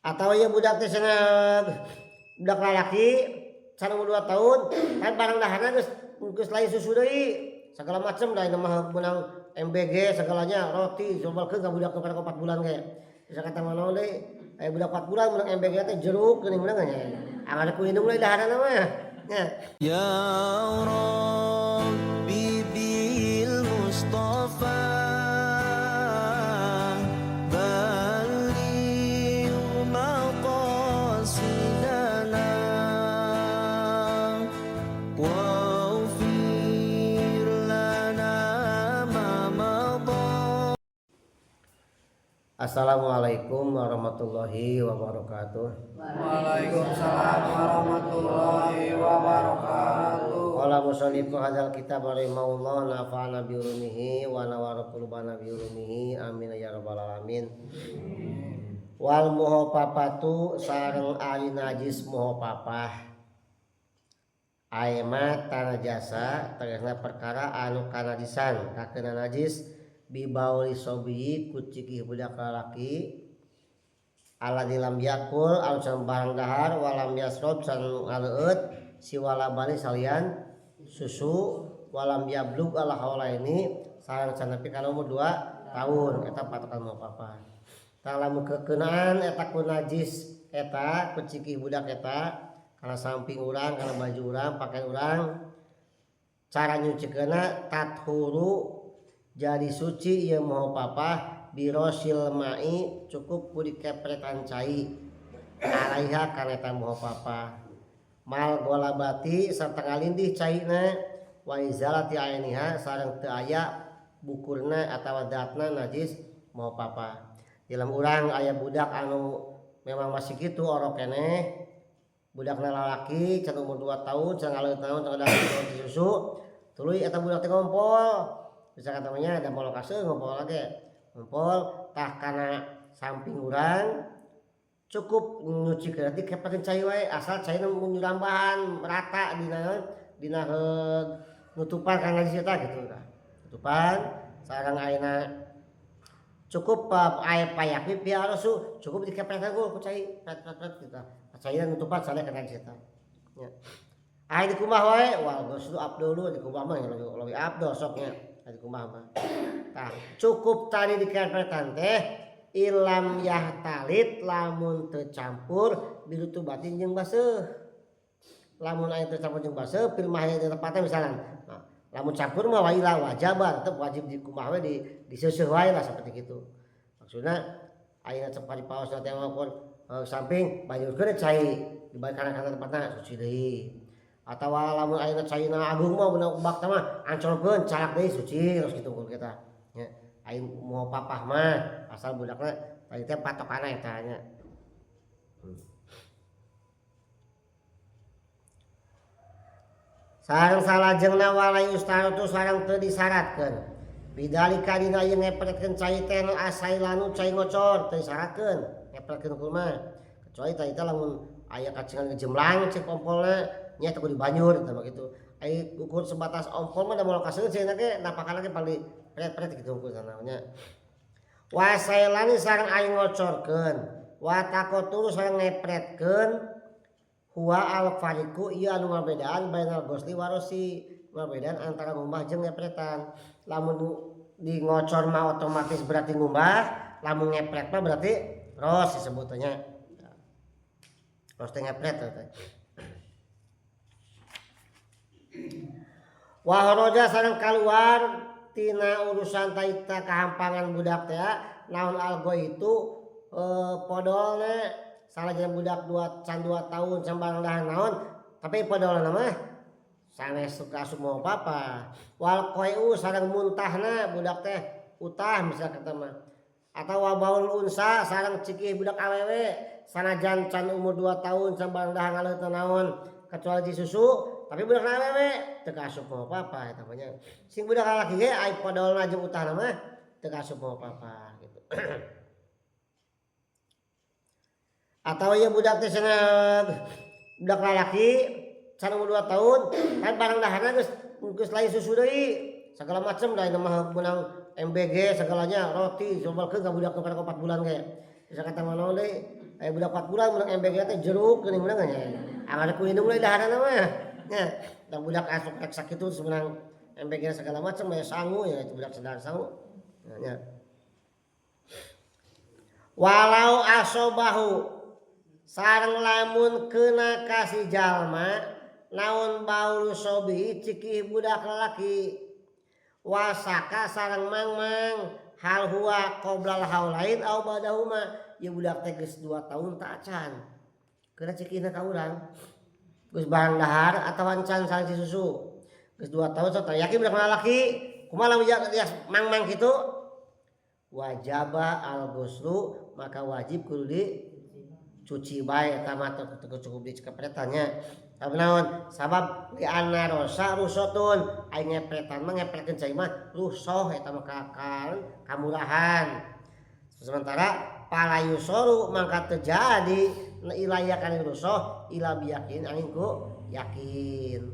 Atau ya budak teh cenah budak lalaki can umur 2 tahun kan barang daharna geus geus lain susu deui segala macam da mah meunang MBG segalanya roti cobalkeun ka budak nu 4 bulan ge bisa kata naon deui aya budak 4 bulan meunang MBG teh jeruk geuning meunang nya anggar ku indung deui daharna mah nya. Ya Rabbi bil Mustafa balligh maqasidana waghfir lana ma madha. Assalamualaikum warahmatullahi wabarakatuh. Waalaikumsalam warahmatullahi wabarakatuh. Qala musannifu hadzal kitab rahimahullah nafa'ana bi ulumihi wa nawwara qulubana bi ulumihi amin ya rabbal alamin. Wal muhafafatu sareng ari najis muhafafah. Aema tanajasa tegasna perkara anu kanajisan kakena najis bibauli sobi ku cikih budak lalaki alladzi lam yakul anu can barang dahar walam yasrob can ngaleueut siwala bani salian susu walam yablug ala haulaini sareng can nepi kana umur 2 tahun eta patokan muhafafah. Tah lamun kekenaan eta ku najis eta ku cikih budak eta kana samping urang kana baju urang pakaian urang cara nyucikeunna tathuru jadi suci ieu muhafafah birosil ma'i cukup ku dikepretan cai alaiha kana eta muhafafah mal golabati sarta ngalindih caina wa izalati ainiha sareng teu aya bukurna atawa zatna najis muhafafah. Dalam urang aya budak anu memang masih kitu orok keneh budakna lalaki can umur 2 tahun can ngaleut naon can ada susu tuluy eta budak teh ngompol bisa kata namanya ada molokase ngompol lagi ngompol tah kana samping urang cukup nyuci berarti kepakeun cai wae asal caina nyurambahan rata dina dina nutupan kana najis eta gitu tah nutupan sareng ayeuna cukup aya payak pi arusu cukup dikeprekan ku cai pret pret pret gitu caina nutupan sale kana najis eta nya aya dikumbah wae wal ghuslu afdalu dikumbah mah leuwih afdol sok nya dikumbah mah tah cukup tadi dikepretan teh ilam yahtalit lamun teu campur birutubatin jeung baseuh lamun aya teu campur jeung baseuh fil mahali di tempatna misalkan nah, lamun campur mah waila wajaba tetep wajib dikumbah we di diseuseuh wae lah seperti kitu maksudna ayeuna cep di paos teh maupun samping banjurkeun cai di kana tempatna suci deui atawa lamun ayeuna caina agung mah beunang bak teh mah ancolkeun calak deui suci terus kitu ukur kita nya aing muhafafah mah asal budakna tadi teh patokana eta nya. Sareng salajengna walai ustaratu sareng teu disyaratkeun bidalika dina ieu ngepretkeun cai teh asailanu cai ngocor teu disyaratkeun ngepretkeun kumaha kecuali tadi teh lamun aya kacengan ngejemlang cek ompolna nya teh kudu dibanyur eta mah kitu ai ukur sebatas ompol mah da moal kaseut cenah ge napakana ge paling pret-pret kitu ukur nya wasailani sareng aing ngocorkeun wa taqaturu sareng ngepretkeun huwa al fariqu ieu anu ngabedaan bainal ghusli wa rosi ngabedaan antara ngumbah jeung ngepretan lamun di ngocor mah otomatis berarti ngumbah lamun ngepret mah berarti ros disebutnya ros teh ngepret teh. Wa haraja sareng kaluar tina urusan taita kahampangan budak teh naon algo itu podolna salajeng budak 2 can 2 tahun can barang dahar naon tapi podolna mah sanes suka asup muhafafah wal qai'u sareng muntahna budak teh utah misal kata mah atawa baul unsa sareng cikih budak awewe sanajan can umur 2 tahun can barang dahar ngaleut naon kecuali di susu tapi budak awewe teu kaasup muhafafah eta mah nya sing budak lalaki ge ai podolna jeung utahna mah teu kaasup muhafafah gitu. Atau ieu budak teh cenah budak lalaki can umur 2 tahun kan barang daharna geus geus lain susu deui segala macam da mah meunang MBG segalanya roti cobalkeun ka budak nu 4 bulan ge bisa kata naon deui Aya budak 4 bulan menang MBG teh jeruk geuning meunang nya. Angan ku indung we dahareunna mah. Nya, da budak asup rek sakitu terus meunang MBG segala macam aya sangu ya itu budak sedar sangu. Nya. Walau asobahu sareng lamun kena kasih jalma naon baul sobi cikih budak lalaki wasaka sareng mangmang hal huwa qoblal haulain au badahuma ieu budak teh geus 2 tahun tak acan kena cikihna ka urang geus barang dahar atawa encan sareng si susu geus 2 tahun sok yakin budak lalaki kumaha lamun dia mangmang kitu wajaba al ghuslu maka wajib kudu dicuci bae eta mah teu cukup dikepretan nya. Sabab naon? Sabab li anna rosa rusotun ai ngepretan mah ngepretkeun cai mah rusoh eta mah kakal kamurahan. Sementara pala yusoru mangka terjadi ilaya kana rusoh ila biyakin angin ku yakin.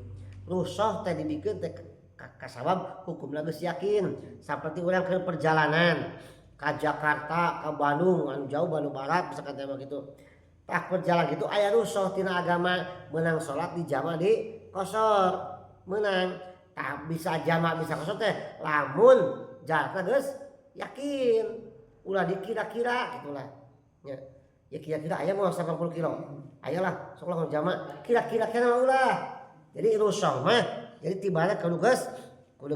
Rusoh teh dibikeun teh kasabab hukumna geus yakin. Saperti urang keur perjalanan ka Jakarta, ka Bandung, anu jauh Bandung Barat misalkan teh mah kitu. Tah perjalanan gitu aya rusoh tina agama meunang salat di jama di kosor meunang. Tah bisa jama bisa kosor teh lamun jarakna geus yakin. Ulah dikira-kira gitulah. Nya. Ya kira-kira aya moal 80 kilo. Aya lah sok lah jama kira-kira kana ulah. Jadi rusoh mah jadi tibana kudu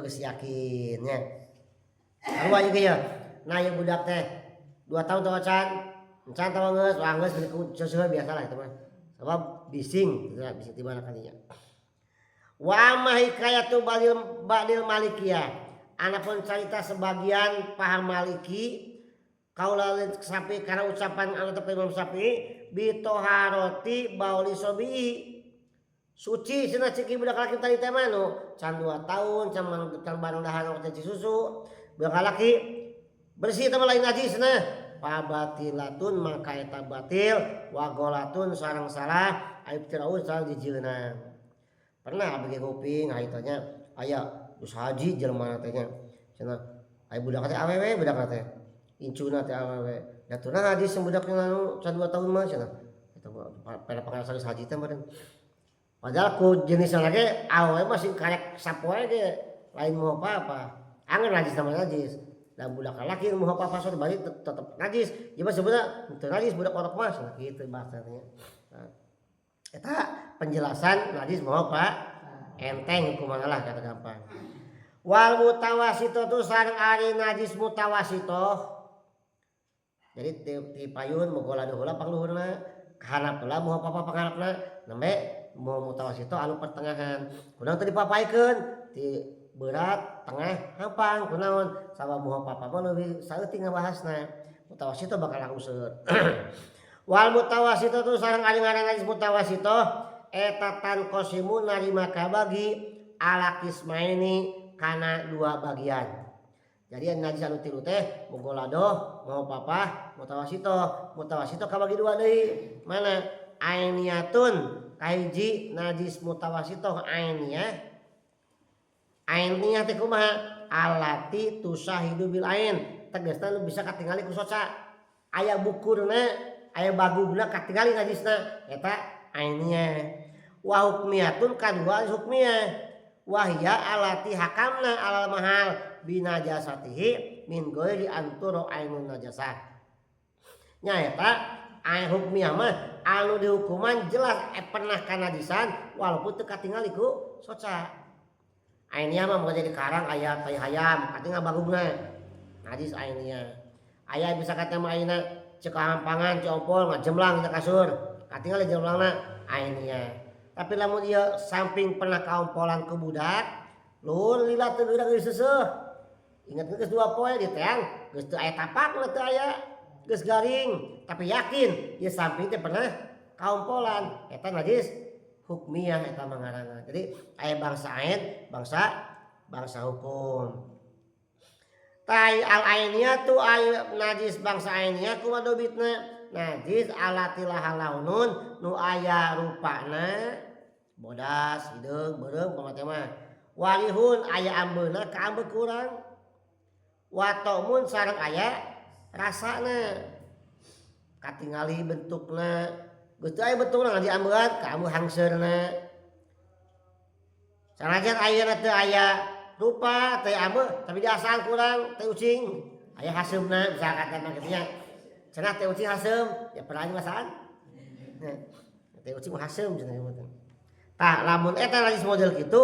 geus yakin nya. Sarua ieu ge. Nah ieu budak teh 2 tahun teh can encan tawa geus, wah geus seuseuh biasa lah itu mah. Sabab bising gitu lah, bising tibana kalinya. Wa amma hikayatu ba'dil malikiyah. Anapun carita sebagian paham Maliki kaula sampai karena ucapan anu teh Imam Syafi'i bi toharoti bauli sobi suci cenah ciki budak laki tadi teh mah nu can 2 tahun can can bareng dahar teh susu budak laki bersih teh mah lain najis cenah. Pabatilatun maka eta batil wa golatun sareng salah aib tiraun sareng jijieunna. Pernah abdi nguping haitanya aya geus haji jelema teh nya cenah aya budak teh awewe budak teh incuna teh awewe da tuna haji budak anu can 2 tahun mah cenah eta pada pangasan geus haji teh meureun padahal ku jenisna ge awewe mah sing karek sapoe ge lain mau apa-apa angeun najis sama najis. Dan budak laki mau apa-apa sok balik tetep najis. Ieu mah sebenarnya teu najis budak orok mah cenah kitu bahasana. Nah, eta penjelasan najis mau apa? Enteng kumaha lah kata gampang. Wal mutawasito tu sareng ari najis mutawasito. Jadi ti payun mogola heula pangluhurna, kahanap heula moho apa-apa pangharapna, nembe moho mutawasito anu pertengahan. Kunaon teu dipapaikeun ti berat tengah hampang kunaon sabab moho papa mah leuwih saeutik ngabahasna. Mutawasito bakal langsung seueur. Wal mutawasito tu sareng ari ngaran najis mutawasito eta tanqasimu narima kabagi ala kismaini kana 2 bagian. Jadi najis anu tilu teh mugoladoh, moho papa, mutawasito. Mutawasito kabagi 2 deui. Mana? Ainiyatun kahiji najis mutawasito ainiyah. Ainiyah teh kumaha? Alati tusahidu bil ain. Tegasna nu bisa katingali ku soca. Aya bukurna, aya bagugna katingali najisna eta ainiyah. Wa hukmiyatun kadua hukmiyah. Wahya alati hakamna alal mahal binajasatihi min ghairi anturo ainun najasah. Nyaeta ain hukmiyah mah anu dihukuman jelas pernah kanajisan walaupun teu katingali ku soca. Ainiyah mah moga jadi karang aya tai hayam katingal bagugna. Najis ainiyah. Aya bisa kata mah ayeuna ceuk hampangan ciompol ngajemlang di kasur. Katingal jemlangna ainiyah. Tapi lamun ieu samping pernah kaompolan ku budak, luhur lila teu geura geus seuseuh. Ingat geus 2 poe di teang, geus teu aya tapakna teu aya, geus garing, tapi yakin ieu samping teh pernah kaompolan, eta najis hukmiyah eta mah ngaranna. Jadi aya bangsa ain, bangsa hukum. Tai al ainiyah tu ay najis bangsa ainiyah kumaha dobitna? Najis alati laha launun nu aya rupana bodas hideung beureum kumaha teh mah. Warihun aya ambeuna ka ambe kurang. Wa ta'mun sareng aya rasana. Katingali Katingali bentukna geus teu aya bentukna ngan diambean ka ambu hangseurna. Sanajan ayeuna teu aya rupa teu ambe tapi diasaan kurang teh ucing aya haseumna misalkan teh mah kitu nya. Cenah teh ucing haseum ya pernah ngasaan. Teh ucing mah haseum cenah ieu. Tah lamun eta najis model kitu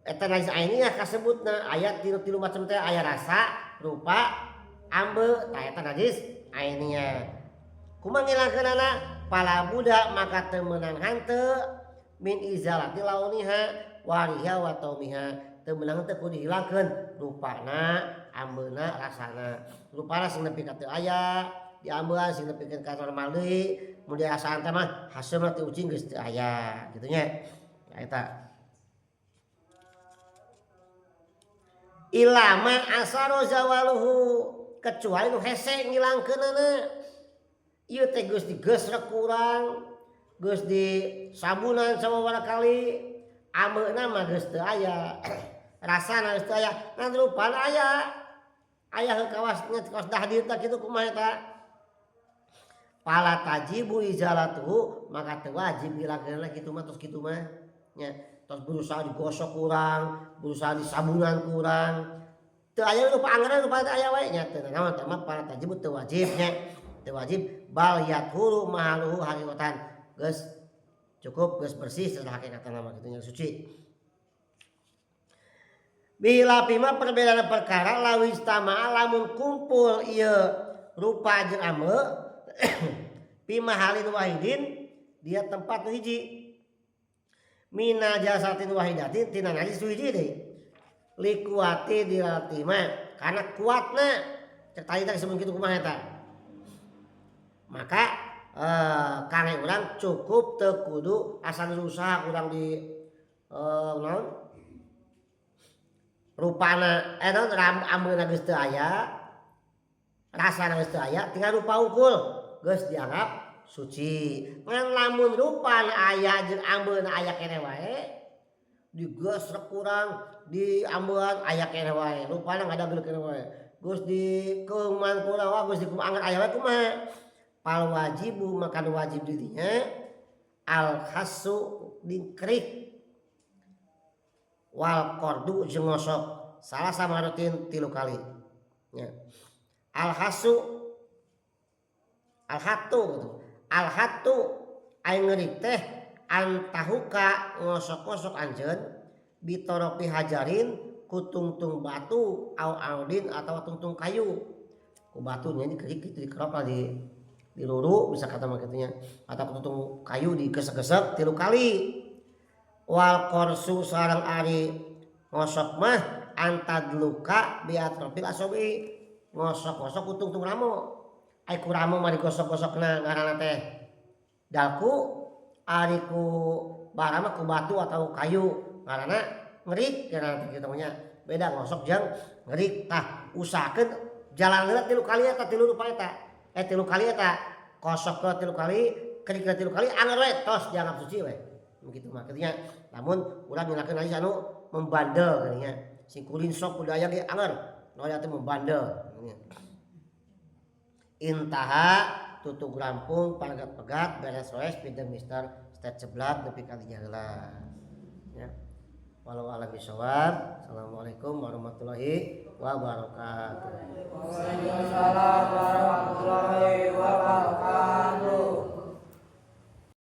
eta najis ainiyah kasebutna aya tilu-tilu macam teh aya rasa, rupa, ambe, tah eta najis ainiyah. Kumaha ngilangkeunana? Pala budak maka teu meunang hanteu min izalati launiha wariha wa taumiha. Teu meunang teu kudu dihilangkeun rupana, ambeuna, rasana. Rupana sing nepi ka teu aya, diambean sing nepikeun ka normal deui, mun diasaan teh mah haseumna teh ucing geus teu aya kitu nya. Eta ilama asaro zawaluhu kecuali nu hese ngilangkeunana. Ieu teh geus digesrek kurang, geus disabunan sababaraha kali, ameuna mah geus teu aya, rasana geus teu aya, ngan rupana aya. Aya heuh kawas nya kawas dahdir teh kitu kumaha eta. Pala tajibu izalatuhu maka teu wajib ngilangkeunana kitu mah tos kitu mah nya. Tos berusaha digosok kurang, berusaha disabunan kurang. Teu aya rupa anggaran rupa teu aya wae nya teu naon teh mah pala tajibu teu wajib nya. Teu wajib bal yathuru mahaluhu haqiqatan. Geus cukup geus bersih secara hakikatna mah kitu nya suci. Bila pima perbedaan perkara lawis tama lamun kumpul ieu rupa jeung ame pima halin wahidin dia tempat nu hiji. Mina jasatin wahidatin tina najis nu hiji deui. Likuati dilatima karena kuatna cek tadi teh disebut kitu kumaha eta. Maka kangge urang cukup teu kudu asal usaha urang di naon rupana naon ambeuna geus teu aya, rasana geus teu aya, tinggal rupa unggul geus dianggap suci. Ngan lamun rupana aya jeung ambeuna aya keneh wae, digesrek kurang, diambean aya keneh wae, rupana ngadagel keneh wae. Geus dikeungman kurang, wah geus dikumaha aya wae kumaha. Pal wajibu maka wajib dirinya al khasu dikerik wal qardu jeung ngosok salah sama rutin 3 kali nya. Al khasu al hatu gitu. Al hatu aing ngeurik teh antahuka ngosok-ngosok anjeun bitorofi hajarin ku tungtung batu au audin atau tungtung kayu. Ku batunya dikerik gitu dikerok lah di diluru bisa kata mah kitu nya atau tungtung kayu digesek-gesek 3 kali. Wal korsu sareng ari ngosok mah antadluka biatrofil asobi ngosok-ngosok ku tungtung ramo. Ai ku ramo mah digosok-gosokna ngaranna teh dalku, ari ku bara mah ku batu atau kayu ngaranna ngerik ngaranna teh kitu nya. Beda ngosok jeung ngerik. Tah usahakeun jalan heula 3 kali eta 3 rupa eta. 3 kali eta kosok ke 3 kali, kerik ke 3 kali anger we tos dianggap suci we. Begitu mah kitu nya. Lamun urang ngilangkeun najis anu membandel kitu nya. Sing kulin sok kudu aya ge anger, nu aya teh membandel kitu nya. Intaha tutug rampung paragat-pegat beres wes pinter mister stet seblak nepi ka dinya heula. Ya. Walau alam bisawab. Assalamualaikum warahmatullahi wabarakatuh. Waalaikumsalam warahmatullahi wabarakatuh.